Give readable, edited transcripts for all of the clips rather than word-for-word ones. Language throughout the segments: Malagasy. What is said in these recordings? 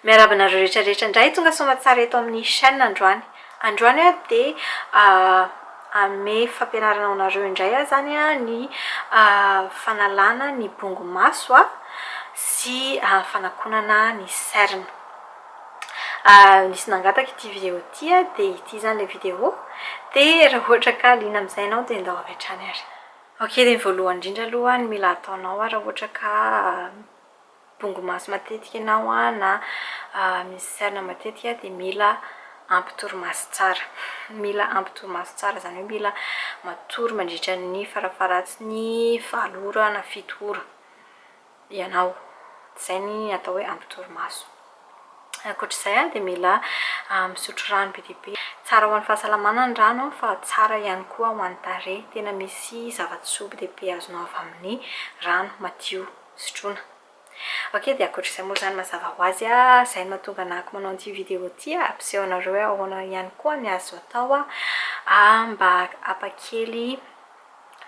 Miarahaba anareo rehetra rehetra indray tonga soamatsara eto amin'ny chaîne androany. Androany aho dia hanome fampianarana ho anareo indray aho izany ny fanalana ny bongo maso sy fanakonana ny cerne. Nisy nangataka ity vidéo ity dia ity izany ilay vidéo. Dia raha ohatra ka liana amin'izay ianao dia ndao avy hatrany ary. Ok dia ny voalohany indrindra aloha ny mila ataonao raha ohatra ka bongo maso matetika ianao na misy cerne matetika dia mila ampy torimaso tsara. Mila ampy torimaso tsara izany hoe mila matory mandritra ny farafaharatsiny 8 ora na 7 ora ianao. Izay ny atao hoe ampy torimaso. Ankoatr'izay dia mila misotro rano be dia be. Tsara ho an'ny fahasalamana ny rano fa tsara ihany koa ho an'ny tarehy. Tena misy zava-tsoa be dia be azonao avy amin'ny rano madio sotroina. Ok dia ankoatr'izay moa izany mazava ho azy, izay no mahatonga anah manao an'ity vidéo ity, hampiseho anareo hoe ahoana ihany koa ny azo atao mba hampakely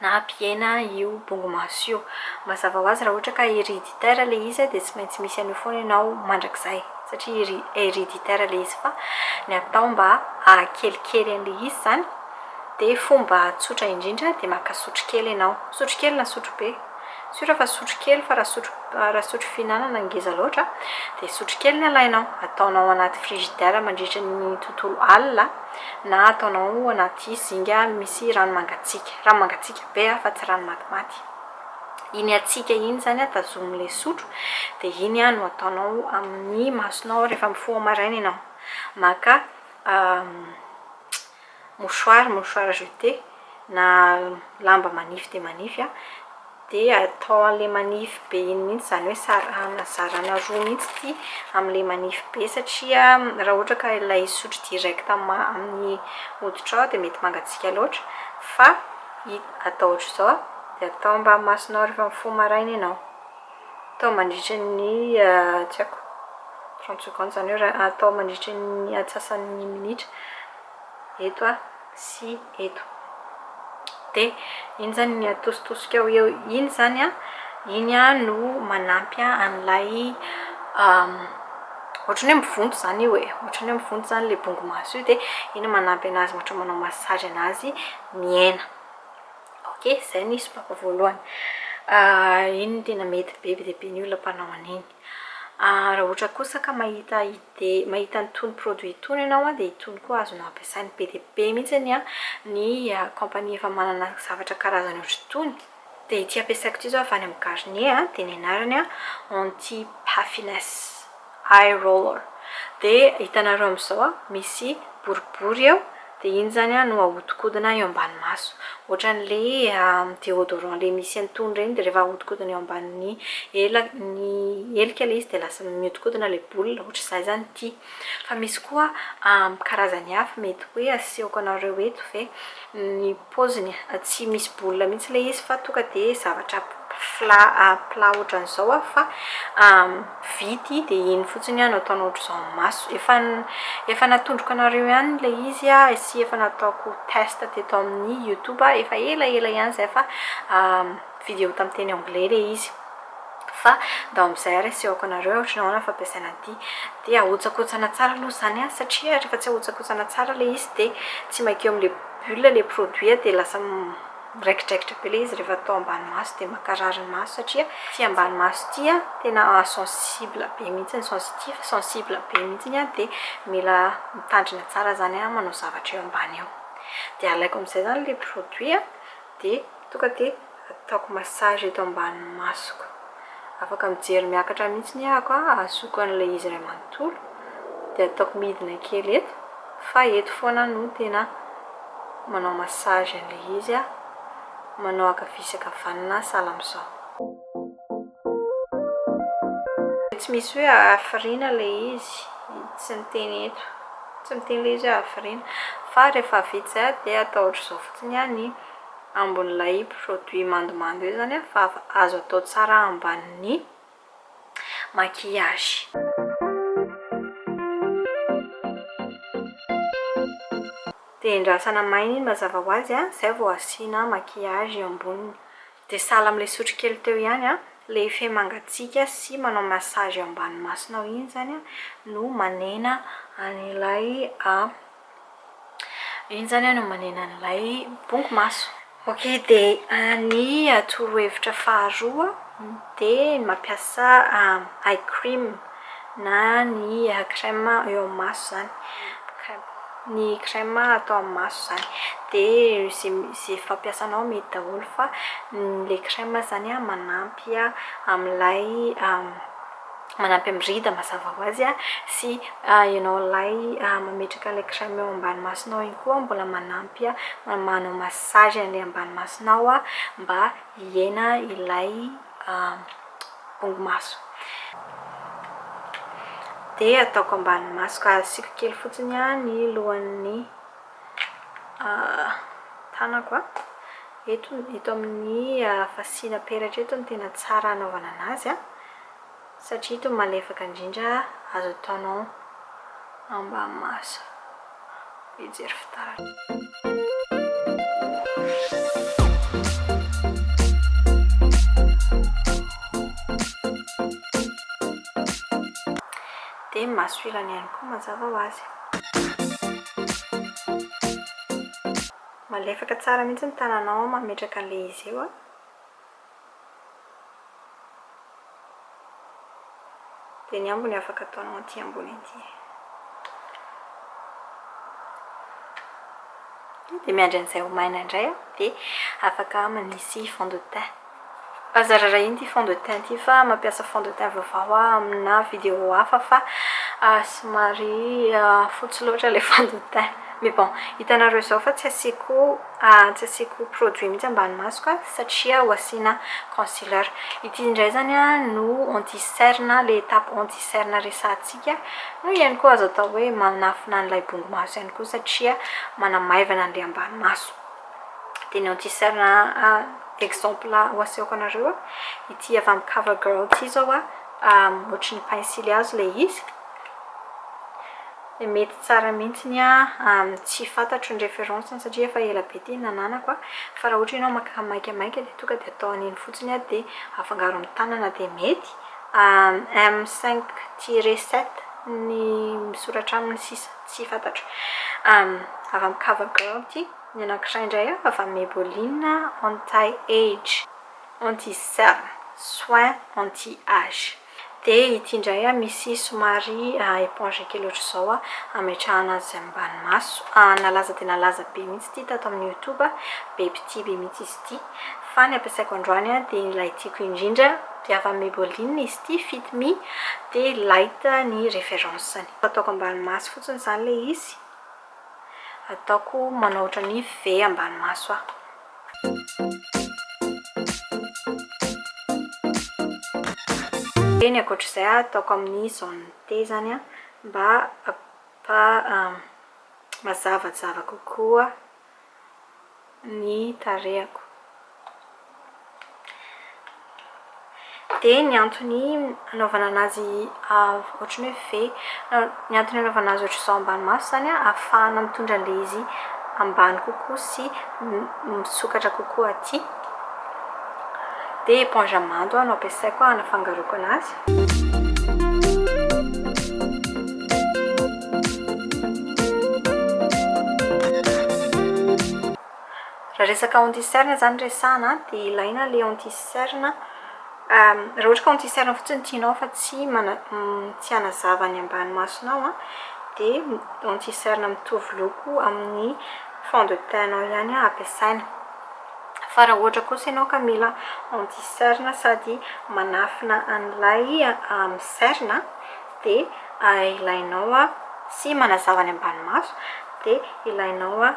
na hampihena io bongo maso io. Mazava ho azy raha ohatra ka héréditaire ilay izy dia tsy maintsy misy an'io foana ianao mandrakizay satria héréditaire ilay izy fa ny atao mba hahakelikely an'ilay izy izany dia fomba tsotra indrindra dia maka sotrokely ianao, sotrokely na sotrobe, sûr fa sotrokely fa raha sotro raha sotro fihinanana ngeza loatra dia sotrokely ny alainao, ataonao anaty frigidaire mandritra ny tontolo alina na ataonao anaty zinga misy rano mangatsiaka, rano mangatsiaka be fa tsy rano matimaty, iny hatsiaka iny izany tazomin'ilay sotro dia iny no ataonao amin'ny masonao rehefa mifoha maraina ianao, maka mouchoir, mouchoir jeté na lamba manify dia manify dia atao an'ilay manify be iny mihitsy izany hoe sarahana zarana roa mihitsy ity amin'ilay manify be satria raha ohatra ka ilay sotro direct amin'ny hoditrao dia mety mangatsiaka loatra fa atao ohatr'izao dia atao ambany masonao rehefa mifoha maraina ianao, atao mandritra ny tsy haiko 30 secondes izany hoe atao mandritra ny antsasan'ny minitra eto sy eto dia iny izany ny atositosika ao eo iny izany an, iny an no manampy an'ilay ohatran'ny hoe mivonto izany io e, ohatran'ny hoe mivonto izany ilay bongo maso io dia iny manampy an'azy ohatra manao massage an'azy mihena. Ok, izay ny sopapa voalohany. Iny no tena mety be be dia be ny olona mpanao an'iny. Raha ohatra kosa ka mahita idée, mahita an'itony produit itony ianao dia itony koa azonao ampiasaina. Be dia be mihitsy ny compagnie efa manana zavatra karazany ohatr'itony. Dia ity ampiasaiko ity izao avy any amin'ny Garnier dia ny anarany anti puffiness eye roller. Dia hitanareo amin'izao misy boribory eo dia iny izany no ahodikodina eo ambany maso. Ohatran'ilay déodorant ilay misy an'itony ireny dia rehefa ahodikodina eo ambanin'ny ela ny helika ilay izy dia lasa mihodinkodina ilay boule, ohatr'izay izany ity. Fa misy koa karazany hafa mety hoe asehoko anareo eto ve ny paoziny, tsy misy boule mihitsy ilay izy fa tonga dia zavatra fla plat ohatran'izao fa vity dia iny fotsiny no ataonao ohatr'izao amin'ny maso. Efa efa natondroko anareo ihany ilay izy sy efa nataoko test teto amin'ny youtube efa elaela ihany izay fa vidéo tamin'ny teny anglais ilay izy. Fa ndao amin'izay ary asehoko anareo ohatran'ny ahoana ny fampiasaina an'ity. Dia ahotsakotsana tsara aloha izany an, satria rehefa tsy ahotsakotsana tsara ilay izy dia tsy mankeo amin'ilay bulle ilay produit dia lasa miraikidraikitra be ilay izy rehefa atao ambany maso dia mankarary ny maso satria ity ambany maso ity an tena sensible be mihitsy, sensitif, sensible be mihitsy an, dia mila mitandrina tsara izany an manao zavatra eo ambany eo. Dia alaiko amin'izay izany ilay produit an, dia tonga dia ataoko massage eto ambany masoko. Afaka mijery miakatra mihitsy ny ahako ahazoako an'ilay izy iray manontolo. Dia ataoko midina kely eto fa eto foana no tena manao massage an'ilay izy aho. Manao ankavia sy ankavanana sahala amin'izao. Tsy misy hoe hafiriana ilay izy, tsy miteny eto, tsy miteny ilay izy hoe hafiriana fa rehefa vita izay dia atao ohatr'izao fotsiny ny ambon'ilay produit mandomando io izany fa azo atao tsara ambanin'ny maquillage. Dia endrasana maina iny mazava ho azy izay vao asiana maquillage eo amboniny. Dia sahala amin'ilay sotro kely teo ihany. Le effet mangatsiaka sy manao massage eo ambany masonao iny zany no manena an'ilay iny zany no manena an'ilay bongo maso. Ok de ny torohevitra faharoa de ny mampiasa eye cream na ny crème eo amin'ny maso zany, ny crème atao amin'ny maso zany de ze ze fampiasanao mety daholo fa le crème zany manampy amin'ilay manampy amin'ny ride mazava ho azy sy ianao ilay mametraka ilay crème eo ambany masonao iny koa mbola manampy manao massage an'ilay ambany masonao mba hihena ilay bongo maso. Dia ataoko ambany maso ka asiako kely fotsiny ny lohan'ny tanako. Eto eto amin'ny fasiana peratra eto no tena tsara hanaovana anazy satria ito malefaka indrindra azo ataonao ambany maso. Hijery fitaratra. Dia maso ilany ihany koa mazava ho azy. Malefaka tsara mihitsy ny tananao mametraka an'ilay izy eo. Dia ny ambiny afaka ataonao aty ambony aty. Dia miandry an'izay ho maina indray aho dia afaka manisy fond de teint. Aza rarahina ity fond de teint ity fa mampiasa fond de teint vaovao aho amina vidéo hafa fa somary fotsy loatra ilay fond de teint. Mais bon, hitanareo izao fa tsy asiako tsy asiako produit mihitsy ambany masoko satria ho asiana concealer. Ity indray izany no anti cerne, ilay étape anti cerne resahantsika no ihany koa azo atao hoe manafina an'ilay bongo maso ihany koa satria manamaivana an'ilay ambany maso. Dia ny anti cerne exemple ho asehoko anareo, ity avy amin'ny CoverGirl ity izao ohatry ny pensily hazo ilay izy. Dia mety tsara mihitsy an, tsy fantatro ny référence-ny satria efa ela be ity nananako an, fa raha ohatra ianao maka maikamaika dia tonga dia atao an'iny fotsiny an, dia afangaro amin'ny tanana dia mety, M cinq tiret sept ny misoratra aminy sisa tsy fantatro, avy amin'ny CoverGirl ity, ny anankiray indray an avy amin'ny Maybelline anti age, anti cerne, soin anti age. Dia ity indray misy somary éponge kely ohatr'izao ametrahana azy ambany maso. Nalaza dia nalaza be mihitsy ity tato amin'ny youtube, be mpitia be mihitsy izy ity. Fa ny ampiasaiko androany dia ilay tiako indrindra, dia avy amin'ny Maybelline izy ity, Fit Me, dia light ny référence-ny. Ataoko ambany maso fotsiny izany ilay izy. Ataoko manao ohatran'ny V ambany maso aho. Dia ny ankoatr'izay ataoko amin'ny zone T izany mba hampa mazavazava kokoa ny tarehako. Dia ny antony anaovana anazy ohatran'ny hoe V, ny antony anaovana azy ohatr'izao ambany maso izany an, ahafahana mitondra an'ilay izy ambany kokoa sy misokatra kokoa aty. Dia éponge mando no ampiasaiko hanafangaroako anazy. Raha resaka anti-cerne izany resahana dia ilaina ilay anti-cerne, raha ohatra ka anti-cerne fotsiny tianao fa tsy mana- tsy hanazava ny ambany masonao an, dia anti-cerne mitovy loko amin'ny fond de teint-nao ihany ampiasaina. Fa raha ohatra kosa ianao ka mila anti-cerne sady manafina an'ilay cerne dia ilainao sy manazava ny ambany maso dia ilainao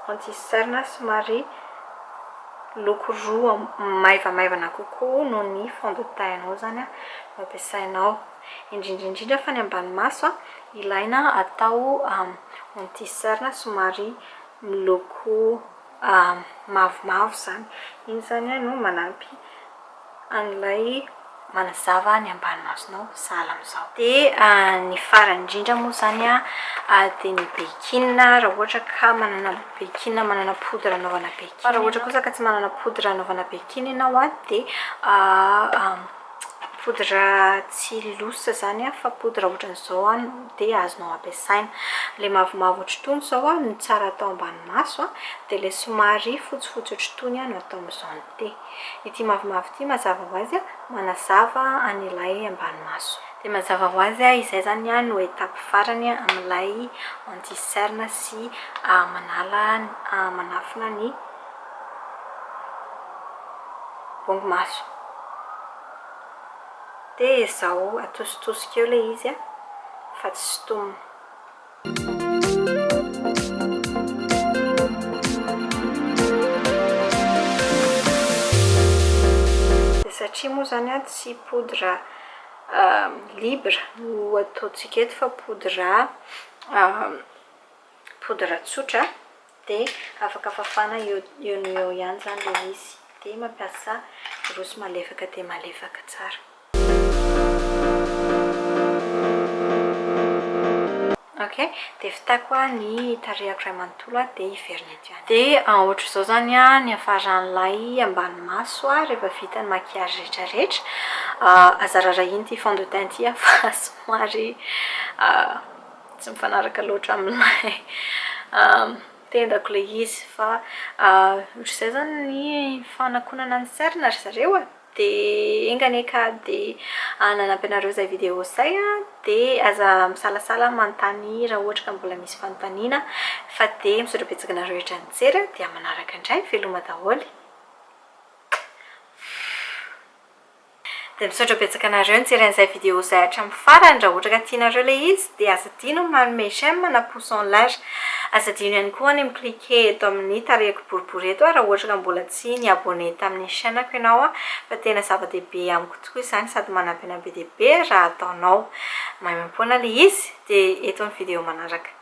anti cerne somary loko roa maivamaivana kokoa noho ny fond de teint anao zany no ampiasainao. Indrindra indrindra fa ny ambany maso ilaina atao anti cerne somary miloko mavomavo zany. Iny zany no manampy an'ilay. manazava ny ambany masonao sahala amin'izao. Dia ny farany indrindra moa izany dia ny baking raha ohatra ka manana baking manana poudre anaovana baking. Fa raha ohatra kosa ka tsy manana poudre anaovana baking ianao dia poudre tsy loose izany fa poudre ohatran'izao dia azonao ampiasaina. Ilay mavomavo ohatr'itony izao no tsara atao ambany maso dia ilay somary fotsifotsy ohatr'itony no atao amin'ny zone T. Ity mavomavo ity mazava ho azy manazava an'ilay ambany maso. Dia mazava ho azy izay izany no étape farany amin'ilay anti cerne sy manala manafina ny bongo maso. Dia izao atositosika eo ilay izy fa tsy sintomina. Dia satria moa izany an tsy poudre libre no ataontsika eto fa poudre poudre tsotra dia afaka fafana eo eo no eo ihany izany ilay izy. Dia mampiasa borosy malefaka dia malefaka tsara. Ok, dia vitako ny tarehiko iray manontolo dia hiverina eto ihany. Dia ohatr'izao izany ny hafaran'ilay ambany maso rehefa vita ny maquillage rehetra rehetra. Aza rarahina ity fond de teint ity fa somary tsy mifanaraka loatra amin'ilay tendako ilay izy. Fa ohatr'izay izany ny fanakonana ny cerne ry zareo e. Dia enga anie ka dia nanampy anareo izay vidéo izay an, dia aza misalasala manontany raha ohatra ka mbola misy fanontaniana fa dia misaotra betsaka anareo rehetra nijery an, dia manaraka indray, veloma daholo. Dia misaotra betsaka anareo nijery an'izay vidéo izay hatramin'ny farany, raha ohatra ka tianareo ilay izy dia aza adino ny manome j'aime na pouce en l'air. Aza adino ihany koa ny mi-cliquer eto amin'ny tarehiko boribory eto raha ohatra ka mbola tsy ni-abonné tamin'ny chaîne-ko ianao fa tena zava-dehibe amiko tokoa izany sady manampy anah be dia be raha ataonao. Maimaimpoana ilay izy dia eto ny vidéo manaraka.